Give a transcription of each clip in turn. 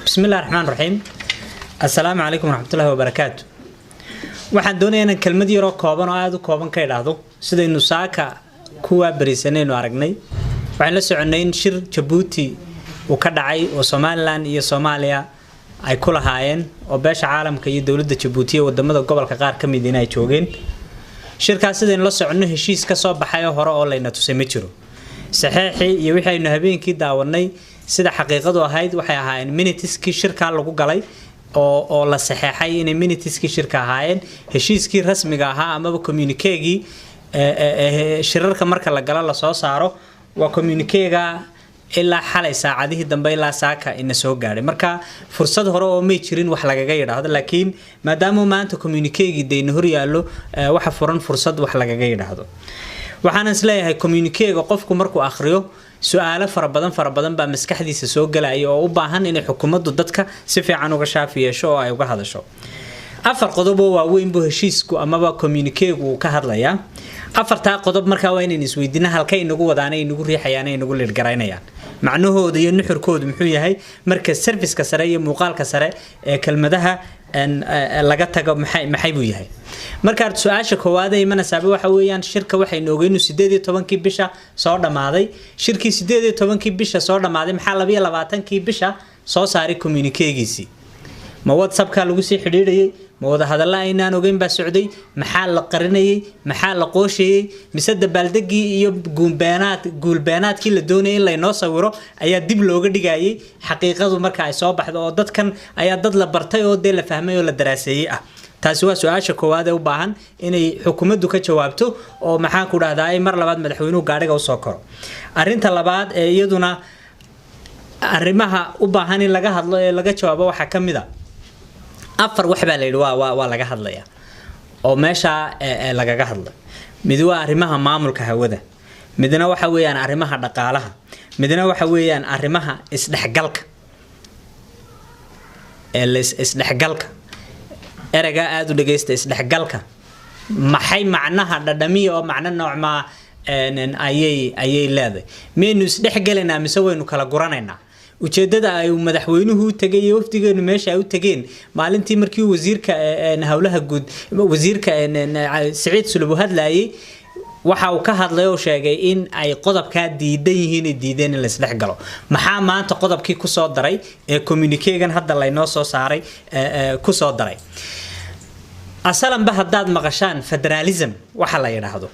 Bismillahi raxmaan raxiim. Assalaamu calaykum waraxmatullahi wabarakaatu. Waxaan doonayaa inaan kelmad yaroo kooban oo aada u kooban ka idhaahdo sidaynu saaka kuwaa berisanaynu aragnay. Waxaan la soconnay in shir Jabuuti uu ka dhacay oo Somalilan iyo Soomaaliya ay ku lahaayeen, oo beesha caalamka iyo dowladda Jabuuti iyo wadamada gobolka qaar ka mid in ay joogeen shirkaas. Sidaynu la soconno, heshiis ka soo baxay oo hore oo layna tusay ma jiro. Saxeexii iyo wixii aynu habeenkii daawanay, sida xaqiiqadu ahayd, waxay ahaayeen minutes-kii shirkaa lagu galay oo la saxeexay inay minutes-kii shirka ahaayeen. Heshiiskii rasmiga ahaa amaba communique-gii shirarka marka la galo lasoo saaro waa communique-ga ilaa xalay saacadihii dambe ilaa saaka ina soo gaadhay. Marka fursad hore oo may jirin wax lagaga yidhaahdo, laakiin maadaama maanta communique-gii dayna hor yaallo, waxa furan fursad wax lagaga yidhaahdo. Waxaan isleeyahay communique-ga qofku markuu akhriyo, su-aalo fara badan fara badan baa maskaxdiisa soo galaya oo u baahan inay xukuumaddu dadka si fiican uga shaafi yeesho oo ay uga hadasho. Afar qodob oo waaweyn buu heshiisku amaba communique-gu uu ka hadlayaa. Afartaa qodob markaa waa inaynu isweydiina halkay inagu wadaana, inagu riixayaan, inagu liidhgaraynayaan, macnahooda iyo nuxurkoodu muxuu yahay marka surface-ka sare iyo muuqaalka sare ee kelmadaha laga tago, maxay buu yahay? Marka su-aasha koowaad ee imanaysaaba waxa weeyaan, shirka waxaynu ogeynu 18-kii bisha soo dhammaaday. Shirkii 18-kii bisha soo dhammaaday, maxaa 22-kii bisha soo saaray communique-giisii? Ma WhatsAppka lagu sii xidhiidhayay? Ma wadahadalla aynaan ogeyn baa socday? Maxaa la qarinayay? Maxaa la qoosheeyey? Mise dabaaldegii iyo guulbeenaad guulbeenaadkii la doonayay in laynoo sawiro ayaa dib looga dhigayay xaqiiqadu marka ay soo baxdo, oo dadkan ayaa dad la bartay oo dee la fahmay oo la daraaseeyey ah? Taasi waa su-aasha koowaad ee u baahan inay xukuumaddu ka jawaabto oo, maxaan ku dhahdaa, mar labaad madaxweynuhu gaadhiga usoo koro. Arrinta labaad ee iyaduna arrimaha u baahan in laga hadlo ee laga jawaabo waxaa ka mid a, afar wax baa la yidhi waa laga hadlaya oo meesha lagaga hadlay. Mid waa arrimaha maamulka hawada, midna waxa weeyaan arrimaha dhaqaalaha, midna waxa weeyaan arrimaha isdhexgalka ee isdhexgalka. Ereyga aada u dhegeysta, isdhexgalka, maxay macnaha dhadhamiya oo macno noocmaa ayay leedahay? Miyaynu isdhexgelaynaa mise waynu kala guranaynaa? Ujeedada ay madaxweynuhu u tegay iyo wafdigeenu meesha ay u tegeen maalintii markii wasiirka howlaha guud, wasiirka Siciid Sulub, uu hadlayay, waxa uu ka hadlay oo sheegay in ay qodobkaa diidan yihiin, ay diideen in la isdhex galo. Maxaa maanta qodobkii kusoo daray ee communique-gan hadda laynoo soo saaray kusoo daray? Asalanba haddaad maqashaan federalism, waxa la yidhaahdo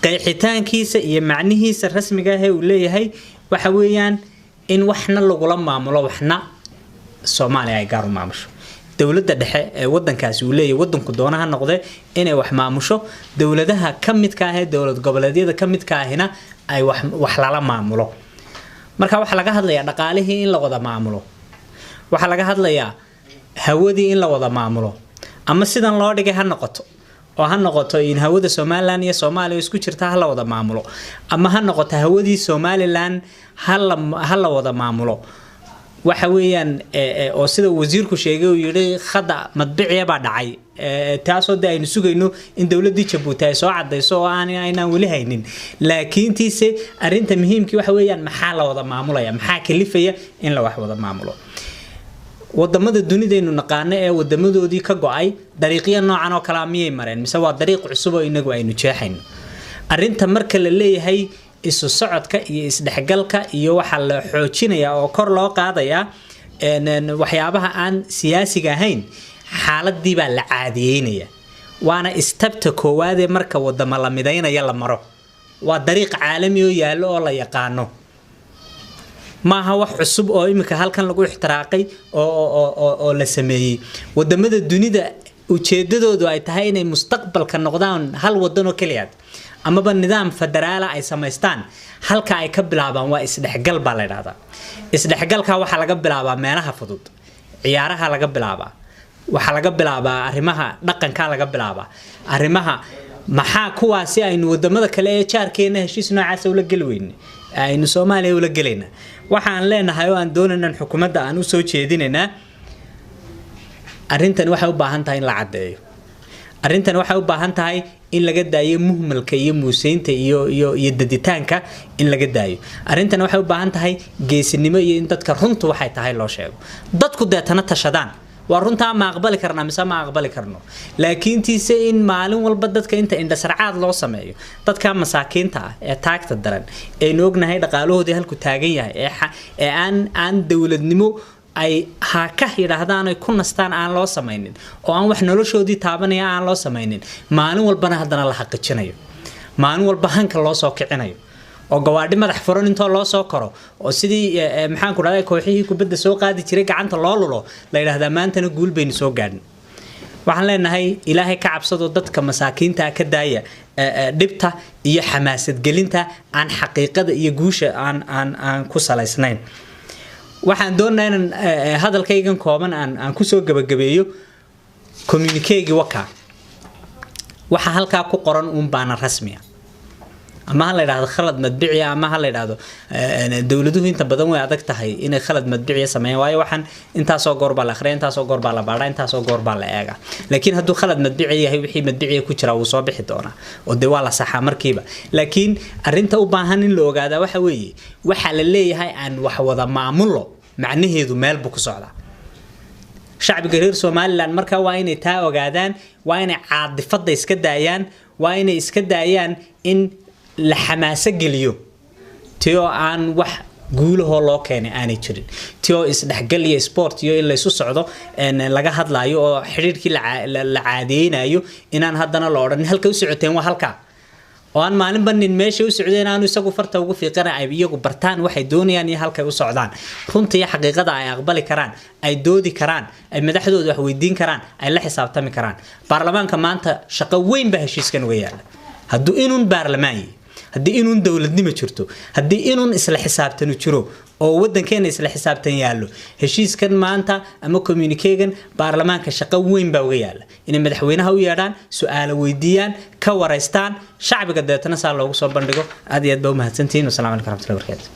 qeexitaankiisa iyo macnihiisa rasmiga ah ee uu leeyahay waxa weeyaan in waxna lagula maamulo, waxna Soomaaliya ay gaar u maamusho. Dowladda dhexe ee wadankaasi uu leeyahay, wadanku doona ha noqde, inay wax maamusho, dowladaha ka midka ah ee dowlad goboleedyada ka midka ahina ay wax lala maamulo. Marka waxaa laga hadlayaa dhaqaalihii in la wada maamulo, waxaa laga hadlayaa hawadii in la wada maamulo, ama sidan loo dhigay ha noqoto oo ha noqoto in hawada Somalilan iyo Soomaaliya isku jirta ha la wada maamulo, ama ha noqoto hawadii Somalilan ha la wada maamulo. Waxa weeyaan oo sida wasiirku sheegay uu yidhi khada madbiciya baa dhacay, taasoo de aynu sugayno in dowladdii Jabuuti ay soo cadayso oo aan aynaan weli haynin. Laakiin tiise arrinta muhiimkii waxa weeyaan, maxaa la wada maamulaya? Maxaa kalifaya in la wax wada maamulo? Wadamada dunidaynu naqaano ee wadamadoodii ka go-ay dariiqyo noocan oo kalea miyay mareen, mise waa dariiq cusub oo inagu aynu jeexayno? Arrinta marka la leeyahay isu socodka iyo isdhexgalka iyo waxaa la xoojinayaa oo kor loo qaadayaa waxyaabaha aan siyaasiga ahayn, xaaladii baa la caadiyeynaya, waana istabta koowaadee marka wadamo la midaynaya la maro. Waa dariiq caalami oo yaallo oo la yaqaano, maaha wax cusub oo iminka halkan lagu ixtiraaqay oo la sameeyey. Wadamada dunida ujeedadoodu ay tahay inay mustaqbalka noqdaan hal wadan oo keliyaad amaba nidaam federaala ay samaystaan, halka ay ka bilaabaan waa isdhexgal baa la idhahdaa. Isdhexgalka waxaa laga bilaabaa meelaha fudud, ciyaaraha laga bilaabaa, waxaa laga bilaabaa arrimaha dhaqanka laga bilaabaa, arrimaha. Maxaa kuwaasi aynu wadamada kale ee jaarkeena heshiis noocaasa ula geli weyne aynu Soomaaliya ula gelayna? Waxaan leenahay oo aan doonaynaa xukuumadda aan usoo jeedinaynaa, arrintan waxay u baahan tahay in la caddeeyo. Arrintan waxay u baahan tahay In laga daayo muhmalka iyo muuseynta iyo daditaanka in laga daayo. Arrintan waxay u baahan tahay geesinimo iyo in dadka runtu waxay tahay loo sheego, dadku deetana tashadaan: waa runtaa, ma aqbali karnaa mise ma aqbali karno? Laakiin tiise in maalin walba dadka inta indhasarcaad loo sameeyo, dadka masaakiinta ah ee taagta daran aynu ognahay dhaqaalahoodii halku taagan yahay, ee aan dowladnimo ay ha ka yidhaahdaan ay ku nastaan aan loo samaynin, oo aan wax noloshoodii taabanaya aan loo samaynin, maalin walbana haddana la xaqiijinayo, maalin walba hanka loo soo kicinayo, oo gawaadhi madax furan intoo loo soo koro, oo sidii maxaan ku dhahday kooxihii kubadda soo qaadi jiray gacanta loo lulo, la yidhaahdaa maantana guul baynu soo gaadhin. Waxaan leenahay, Ilaahay ka cabsado, dadka masaakiinta ka daaya dhibta iyo xamaasadgelinta aan xaqiiqada iyo guusha aan ku salaysnayn. Waxaan doonayaa inaan hadalkaygan kooban aan kusoo gabagabeeyo communiqué-gii. Waka waxa halkaa ku qoran uun baana rasmiya, ama ha la yidhahdo khalad madbiciya, ama ha la yidhahdo dowladuhu inta badan way adag tahay inay khalad madbiciya sameeyaan, waayo waxaan intaasoo goor baa la akhriya, intaasoo goor baa la baadhaa, intaasoo goor baa la eega. Laakiin hadduu khalad madbici yahay, wixii madbiciya ku jira wuu soo bixi doonaa, oo dee waa la saxaa markiiba. Laakiin arrinta u baahan in la ogaadaa waxa weeye, waxaa la leeyahay aan wax wada maamulo, macnaheedu meel buu ku socdaa. Shacbiga reer Somaliland marka waa inay taa ogaadaan, waa inay caadifada iska daayaan, waa inay iska daayaan in la xamaaso geliyo ti oo aan wax guulahoo loo keenay aanay jirin, ti oo isdhexgal iyo sport iyo in laysu socdo laga hadlayo, oo xidhiidhkii la caadeynayo, inaan haddana la odhan halka u socoteen waa halkaa, oo aan maalinba nin meesha u socdeen aanu isagu farta ugu fiiqana, ay iyagu bartaan waxay doonayaan iyo halkay u socdaan, runta iyo xaqiiqada ay aqbali karaan, ay doodi karaan, ay madaxdooda wax weydiin karaan, ay la xisaabtami karaan. Baarlamaanka maanta shaqo weyn baa heshiiskan uga yaala. Hadduu inuun baarlamaan yahay, haddii inuun dowladnimo jirto, haddii inuun isla xisaabtanu jiro oo wadankeena isla xisaabtan yaallo, heshiiskan maanta ama communiqué-gan baarlamaanka shaqo weyn baa uga yaala inay madaxweynaha u yeedhaan, su-aalo weydiiyaan, ka wareystaan shacbiga, deetana saa loogu soo bandhigo. Aad iyo aad baa umahadsantihiin. Wasalamu calaykum raxmatullahi barakaatu.